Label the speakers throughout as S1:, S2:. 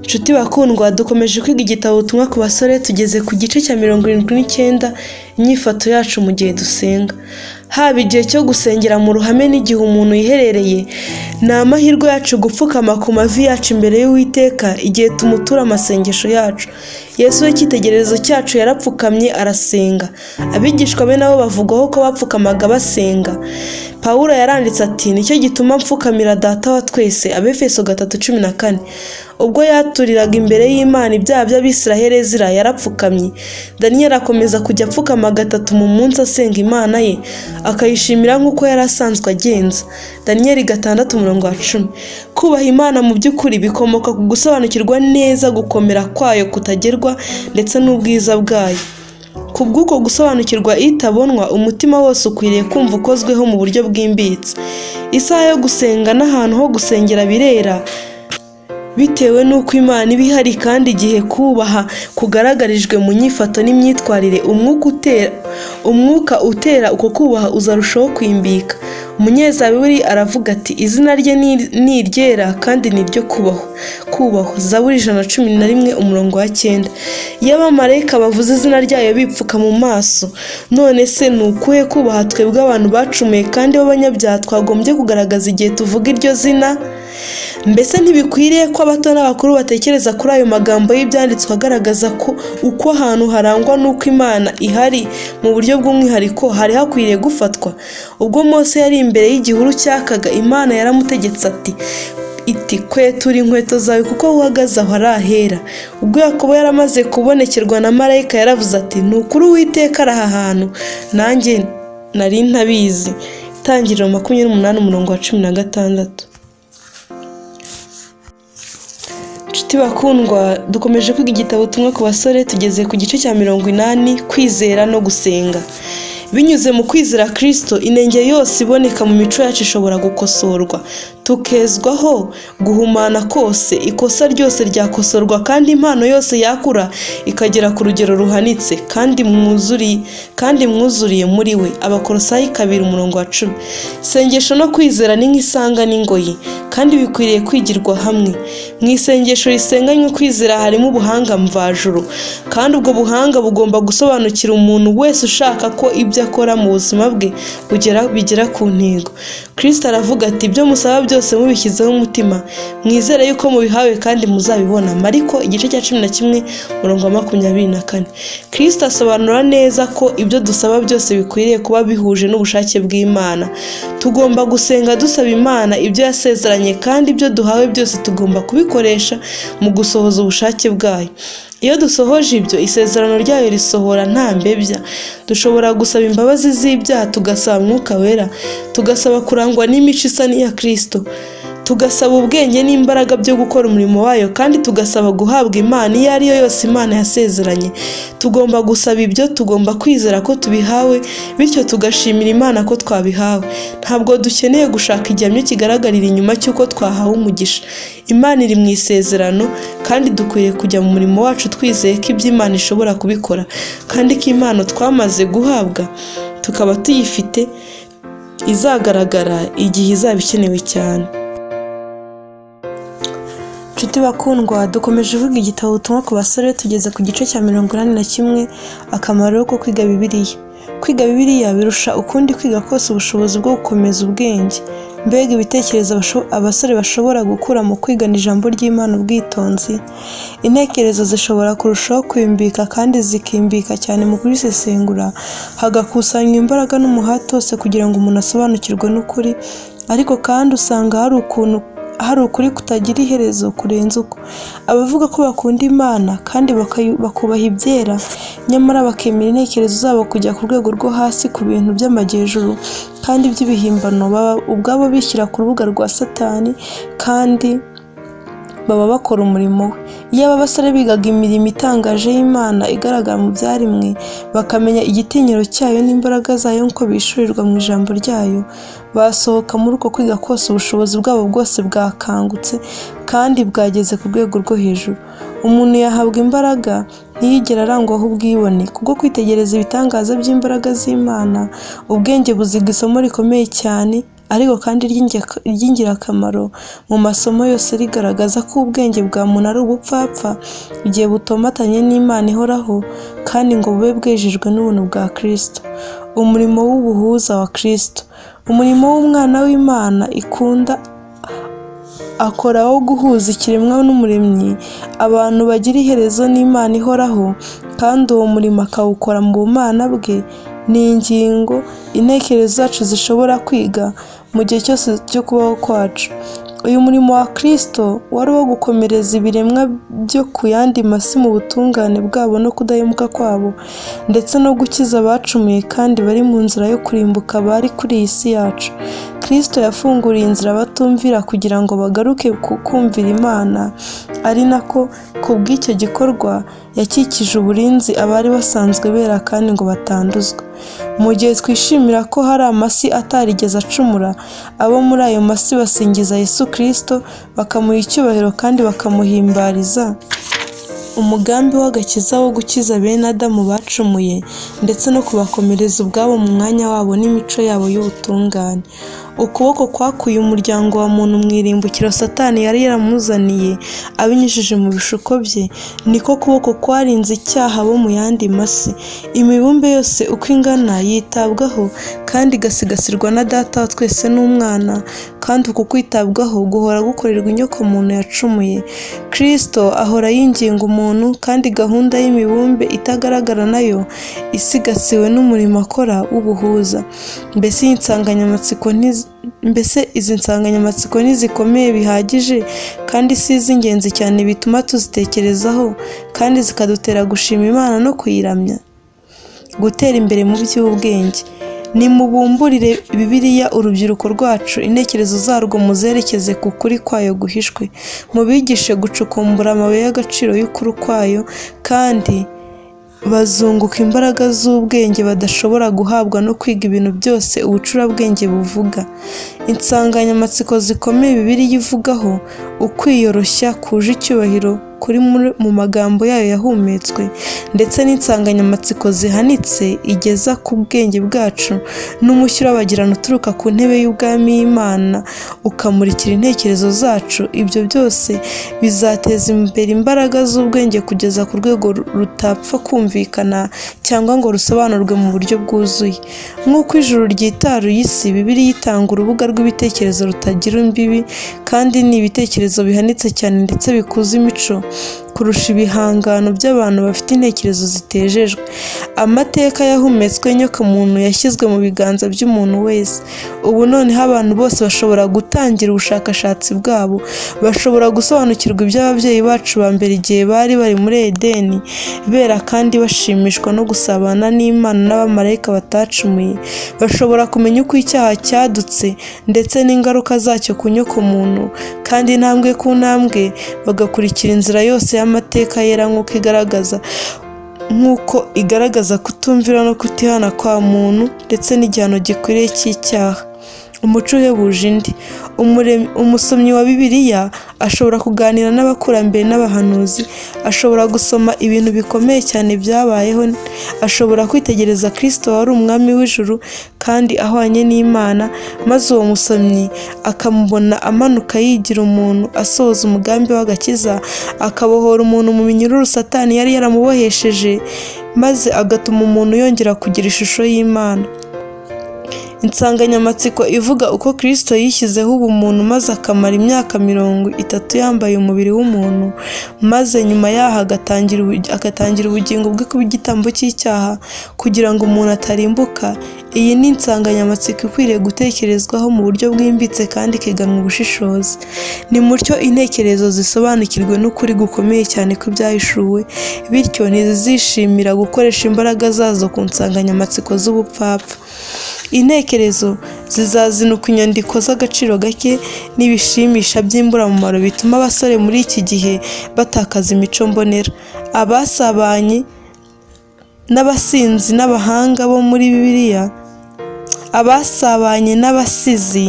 S1: Nshuti bakundwa, dukomeje kwiga igitabo Ubutumwa ku basore, tugeze ku gice cya 79, inyifato yacu mu gihe dusenga. Haba igihe cyo gusengera mu ruhame n'igihe umuntu yiherereye, ni amahirwe yacu gupfukama ku mavi yacu imbere y'Uwiteka igihe tumutura amasengesho yacu. Yesu we cyitegererezo cyacu yarapfukamye arasenga. Abigishwa be nabo bavugwaho ko bapfukamaga basenga. Pawulo yaranditse ati: "Nicyo gituma mfukamira Data wa twese." Abefeso 3:14. Ubwo yaturiraga imbere y'Imana ibyaha by'Abisiraheli, Ezira yarapfukamye. Daniyeli akomeza kujya apfukama gatatu mu munsi asenga Imana ye, akayishimira nk'uko yari asanzwe agenza. Daniyeli 6:10. Kubaha Imana mu by'ukuri bikomoka ku gusobanukirwa neza gukomera kwayo kutagerwa ndetse n'ubwiza bwayo. Ku bw'uko gusobanukirwa itabonwa, umutima wose ukwiriye kumva ukozweho mu buryo bwimbitse. Isaha yo gusenga n'ahantu ho gusengera birera bitewe n'uko Imana iba ihari, kandi igihe kubaha kugaragarijwe mu nyifato n'imyitwarire, umwuka utera uko kubaha uzarushaho kwimbika. Umunyezaburi aravuga ati: "Izina rye ni iryera kandi ni iryo kubahwa." Zaburi 111:9. Iyo abamarayika bavuze izina ryayo bipfuka mu maso. None se ni ukuhe kubaha twebwe abantu bacumuye kandi b'abanyabyaha twagombye kugaragaza igihe tuvuga iryo zina? Mbese ntibikwiriye ko abato n'abakuru batekereza kuri ayo magambo y'ibyanditswe agaragaza ko uko ahantu harangwa n'uko Imana ihari mu buryo bw'umwihariko hari hakwiriye gufatwa? Ubwo Mose yari imbere y'igihuru cyakaga, Imana yaramutegetse iti: "Kwetura inkweto zawe kuko uhagaze aho ari ahera." Ubwo Yakobo yaramaze kubonekerwa na marayika, yaravuze ati: "Ni ukuri Uwiteka ari aha hantu, nanjye nari ntabizi." Itangiriro 28:16. Nshuti bakundwa, dukomeje kwiga igitabo Ubutumwa ku basore, tugeze ku gice cya 80, kwizera no gusenga. Binyuze mu kwizera Kristo, inenge yose iboneka mu mico yacu ishobora gukosorwa, tukezwaho guhumana kose. Ikosa ryose ryakosorwa kandi impano yose yakura ikagera ku rugero ruhanitse kandi mwuzuriye muri we. Abakolosayi 2:10. Isengesho no kwizera ni nk'isanga n'ingoyi, kandi bikwiriye kwigirwa hamwe. Mu isengesho risenganywe kwizera harimo ubuhanga mvajuru, kandi ubwo buhanga bugomba gusobanukira umuntu wese ushaka ko ibyo akora mu buzima bwe bigera ku ntego. Kristo aravuga ati: "Ibyo musaba byose mubishyizeho umutima, mwizere yuko mubihawe kandi muzabibona." Mariko igice cya 11:24. Kristo asobanura neza ko ibyo dusaba byose bikwiriye kuba bihuje n'ubushake bw'Imana. Tugomba gusenga dusaba Imana ibyo yasezeranye, kandi ibyo duhawe byose tugomba kubikoresha mu gusohoza ubushake bwayo. Iyo dusohoje ibyo, isezerano ryayo risohora nta mbebya. Dushobora gusaba imbabazi z'ibyaha, tugasaba Mwuka Wera, tugasaba kurangwa n'imico isa n'iya Kristo, tugasaba ubwenge n'imbaraga byo gukora umurimo wayo, kandi tugasaba guhabwa Imana iyo ari yo yose Imana yasezeranye. Tugomba gusaba ibyo, tugomba kwizera ko tubihawe, bityo tugashimira Imana ko twabihawe. Ntabwo dukeneye gushaka igihamya kigaragarira inyuma cy'uko twahawe umugisha. Imana iri mu isezerano, kandi dukwiriye kujya mu murimo wacu twizeye ko ibyo Imana ishobora kubikora, kandi ko impano twamaze guhabwa tukaba tuyifite izagaragara igihe izaba ikenewe cyane. Nshuti bakundwa, dukomeje kuvuga igitabo Ubutumwa ku basore, tugeze ku gice cya 81, akamaro ko kwiga Bibiliya. Kwiga Bibiliya birusha ukundi kwiga kose ubushobozi bwo gukomeza ubwenge. Mbega ibitekerezo abasore bashobora gukura mu kwigana ijambo ry'Imana ubwitonzi! Intekerezo zishobora kurushaho kwimbika kandi zikimbika cyane mu kurisesengura, hagakusanywa imbaraga n'umuhate wose kugira ngo umuntu asobanukirwe n'ukuri. Ariko kandi usanga hari ukuri kutagira iherezo kurenza uko. Abavuga ko bakunda Imana kandi bakubaha ibyera, nyamara bakemera intekerezo zabo kujya ku rwego rwo hasi ku bintu by'amajyejuru kandi by'ibihimbano, baba ubwabo bishyira ku rubuga rwa Satani kandi baba bakora umurimo we. Iyo aba basore bigaga imirimo itangaje y'Imana igaragara mu byaremwe, bakamenya igitinyiro cyayo n'imbaraga zayo nk'uko bishurirwa mu ijambo ryayo, basohoka muri uko kwiga kose ubushobozi bwabo bwose bwakangutse kandi bwageze ku rwego rwo hejuru. Umuntu yahabwa imbaraga ntiyigere arangwaho ubwibone. Kubwo kwitegereza ibitangaza by'imbaraga z'Imana, ubwenge buziga isomo rikomeye cyane. ariko kandi ry'ingirakamaro mu masomo yose rigaragaza ko ubwenge bwa muntu ari ubupfapfa igihe butomatanye n'Imana ihoraho kandi ngo bube bwejejwe n'ubuntu bwa Kristo. Umurimo w'ubuhuza wa Kristo, umurimo w'Umwana w'Imana ikunda akora wo guhuza ikiremwa n'Umuremyi, abantu bagira iherezo n'Imana ihoraho, kandi uwo murimo akawukora mu bumana bwe, ni ingingo intekerezo zacu zishobora kwiga mu gihe cyose cyo kubaho kwacu. Uyu murimo wa Kristo wari uwo gukomereza ibiremwa byo ku yandi masi mu butungane bwabo no kudahemuka kwabo, ndetse no gukiza abacumuye kandi bari mu nzira yo kurimbuka bari kuri iyi si yacu. Kristo yafunguriye inzira abatumvira kugira ngo bagaruke ku kumvira Imana, ari nako kubw'icyo gikorwa yakikije uburinzi abari basanzwe bera kandi ngo batanduzwa. Mu gihe twishimira ko hari amasi atarigeze acumura, abo muri ayo masi basingiza Yesu Kristo, bakamuha icyubahiro kandi bakamuhimbariza umugambi w'agakiza wo gukiza bene Adamu bacumuye ndetse no kubakomereza ubwabo mu mwanya wabo n'imico yabo y'ubutungane. Ukuboko kwakuye umuryango wa muntu mu irimbukiro Satani yari yaramuzaniye abinyujije mu bishuko bye, niko kuboko kwarinze icyaha abo mu yandi masi. Imibumbe yose uko ingana yitabwaho kandi igasigasirwa na Data wa twese n'Umwana, kandi uku kwitabwaho guhora gukorerwa inyokomuntu yacumuye. Kristo ahora yinginga umuntu, kandi gahunda y'imibumbe itagaragara nayo isigasiwe n'umurimo akora w'ubuhuza. Mbese izi nsanganyamatsiko ntizikomeye bihagije kandi si iz'ingenzi cyane bituma tuzitekerezaho kandi zikadutera gushima Imana no kuyiramya? Gutera imbere mu by'ubwenge. Nimubumburire Bibiliya urubyiruko rwacu, intekerezo zarwo muzerekeze ku kuri kwayo guhishwe. Mubigishe gucukumbura amabuye y'agaciro y'ukuri kwayo, kandi bazunguka imbaraga z'ubwenge badashobora guhabwa no kwiga ibintu byose ubucurabwenge buvuga. Insanganyamatsiko zikomeye Bibiliya ivugaho ukwiyoroshya kuje icyubahiro kuri mu magambo yayo yahumetswe, ndetse n'insanganyamatsiko zihanitse igeza ku bwenge bwacu n'umucyo urabagirana uturuka ku ntebe y'ubwami y'Imana ukamurikira intekerezo zacu, ibyo byose bizateza imbere imbaraga z'ubwenge kugeza ku rwego rutapfa kumvikana cyangwa ngo rusobanurwe mu buryo bwuzuye. Nk'uko ijuru ryitaruye isi, Bibiliya itanga urubuga rw'ibitekerezo rutagira imbibi, kandi ni ibitekerezo bihanitse cyane ndetse bikuza imico kurusha ibihangano by'abantu bafite intekerezo zitejejwe. Amateka yahumetswe y'inyokomuntu yashyizwe mu biganza by'umuntu wese. Ubu noneho abantu bose bashobora gutangira ubushakashatsi bwabo, bashobora gusobanukirwa iby'ababyeyi bacu ba mbere igihe bari bari muri Edeni, bera kandi bashimishwa no gusabana n'Imana n'abamarayika batacumuye. Bashobora kumenya uko icyaha cyadutse ndetse n'ingaruka zacyo ku nyokomuntu, kandi intambwe ku ntambwe bagakurikira inzira yose y'amateka yera nk'uko igaragaza kutumvira no kutihana kwa muntu ndetse n'igihano gikwiriye cy'icyaha. Umuco uhebuje indi. Umusomyi wa Bibiliya ashobora kuganira n'abakurambere n'abahanuzi, ashobora gusoma ibintu bikomeye cyane byabayeho, ashobora kwitegereza Kristo wari umwami w'ijuru kandi ahwanye n'Imana, maze uwo musomyi akamubona amanuka yigira umuntu asohoza umugambi w'agakiza, akabohora umuntu mu minyururu Satani yari yaramubohesheje, maze agatuma umuntu yongera kugira ishusho y'Imana. Insanganyamatsiko ivuga uko Kristo yishyizeho ubumuntu maze akamara imyaka 30 yambaye umubiri w'umuntu, maze nyuma yaho agatangira ubugingo bwe kuba igitambo cy'icyaha kugira ngo umuntu atarimbuka. Iyi ni insanganyamatsiko ikwiriye gutekerezwaho mu buryo bwimbitse kandi ikiganwa ubushishozi. Ni mutyo intekerezo zisobanukirwe n'ukuri gukomeye cyane kw'ibyahishuwe, bityo ntizishimira gukoresha imbaraga zazo ku nsanganyamatsiko z'ubupfapfa. Intekerezo zizazinuka inyandiko z'agaciro gake n'ibishimisha by'imburamumaro bituma abasore muri iki gihe batakaza imico mbonera. Abasabanye n'abasinzi n'abahanga bo muri Bibiliya, abasabanye n'abasizi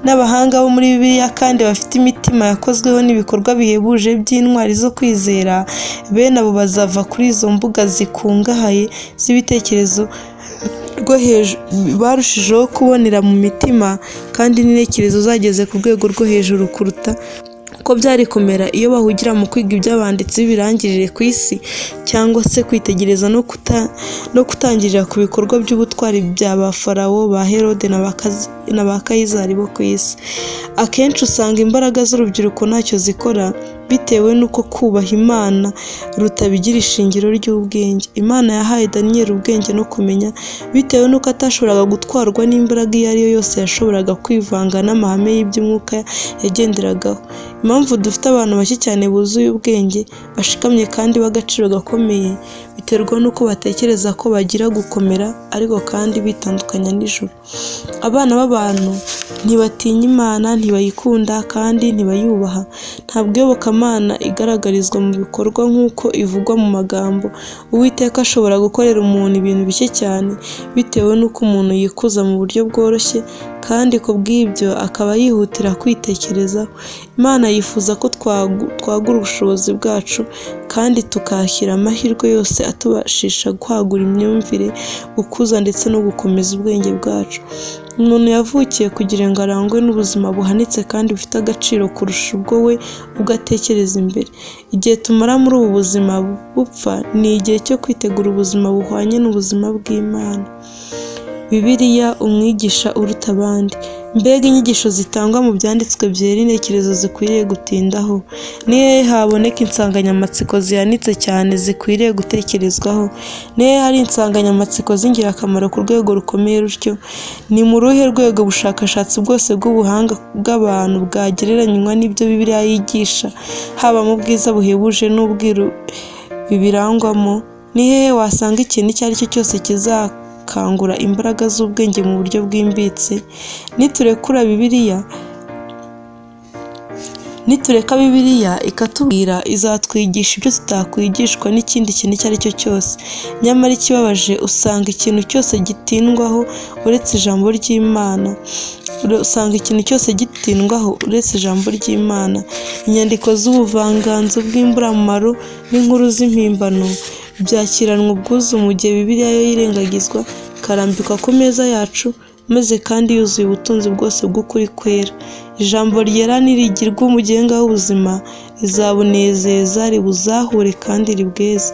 S1: n'abahanga bo muri Bibiliya kandi bafite imitima yakozweho n'ibikorwa bihebuje by'intwari zo kwizera, bene abo bazava kuri izo mbuga zikungahaye z'ibitekerezo rwo hejuru, barushijeho kubonera mu mitima kandi n'intekerezo zageze ku rwego rwo hejuru kuruta uko byari kumera iyo bahugira mu kwiga iby'abanditsi b'ibirangirire ku isi cyangwa se kwitegereza no gutangirira ku bikorwa by'ubutwari bya ba Farawo, ba Herode na ba Kayizari bo ku isi. Akenshi usanga imbaraga z'urubyiruko ntacyo zikora bitewe n'uko kubaha Imana rutabigira ishingiro ry'ubwenge. Imana yahaye Daniyeli ubwenge no kumenya bitewe n'uko atashoboraga gutwarwa n'imbaraga iyo ari yo yose yashoboraga kwivanga n'amahame y'iby'umwuka yagenderagaho. Impamvu dufite abantu bake cyane buzuye ubwenge, bashikamye kandi b'agaciro gakomeye, biterwa n'uko batekereza ko bagira gukomera ariko kandi bitandukanya n'ijuru. Abana b'abantu ntibatinya Imana, ntibayikunda kandi ntibayubaha. Ntabwo iyobokamana igaragarizwa mu bikorwa nk'uko ivugwa mu magambo. Uwiteka ashobora gukorera umuntu ibintu bike cyane, bitewe n'uko umuntu yikuza mu buryo bworoshye, kandi ku bw'ibyo akaba yihutira kwitekerezaho. Imana yifuza ko twagura ubushobozi bwacu kandi tukakira amahirwe yose atubashisha kwagura imyumvire, gukuza ndetse no gukomeza ubwenge bwacu. Umuntu yavukiye kugira ngo arangwe n'ubuzima buhanitse kandi bufite agaciro kurusha ubwo we ubwe atekereza imbere. Igihe tumara muri ubu buzima bupfa ni igihe cyo kwitegura ubuzima buhwanye n'ubuzima bw'Imana. Bibiliya, umwigisha uruta abandi. Mbega inyigisho zitangwa mu byanditswe byera, intekerezo zikwiriye gutindaho! Ni hehe haboneka insanganyamatsiko zihanitse cyane zikwiriye gutekerezwaho? Ni hehe hari insanganyamatsiko z'ingirakamaro ku rwego rukomeye rutyo? Ni mu ruhe rwego ubushakashatsi bwose bw'ubuhanga bw'abantu bwagereranywa n'ibyo Bibiliya yigisha, haba mu bwiza buhebuje n'ubwiru bibirangwamo? Ni hehe wasanga ikintu icyo ari cyo cyose kizakangura imbaraga z'ubwenge mu buryo bwimbitse? Nitureka Bibiliya ikatubwira, izatwigisha ibyo tutakwigishwa n'ikindi kintu icyo ari cyo cyose. Nyamara ikibabaje, usanga ikintu cyose gitindwaho uretse ijambo ry'Imana. Usanga ikintu cyose gitindwaho uretse ijambo ry'Imana. Inyandiko z'ubuvanganzo bw'imburamumaro n'inkuru z'impimbano byakiranwa ubwuzu mu gihe Bibiliya yo yirengagizwa ikarambikwa ku meza yacu, maze kandi yuzuye ubutunzi bwose bw'ukuri kwera. Ijambo ryera nirigirwa umugenga w'ubuzima, rizabunezeza, ribuzahure kandi ribweze.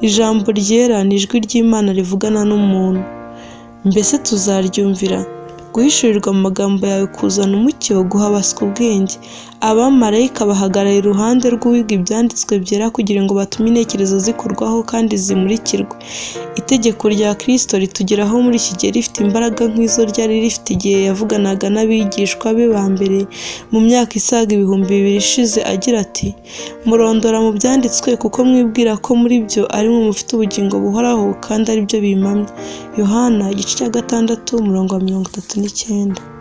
S1: Ijambo ryera ni ijwi ry'Imana rivugana n'umuntu. Mbese tuzaryumvira? Guhishurirwa mu magambo yawe kuzana umucyo, guha abaswa ubwenge. Abamarayika bahagarara iruhande rw'uwiga ibyanditswe byera kugira ngo batume intekerezo zikurwaho kandi zimurikirwe. Itegeko rya Kristo ritugeraho muri iki gihe rifite imbaraga nk'izo ryari rifite igihe yavuganaga n'abigishwa be ba mbere mu myaka isaga 2000 ishize agira ati: "Murondora mu byanditswe kuko mwibwira ko muri byo ari mwe mufite ubugingo buhoraho kandi ari byo bimpamya." Yohana 6:39.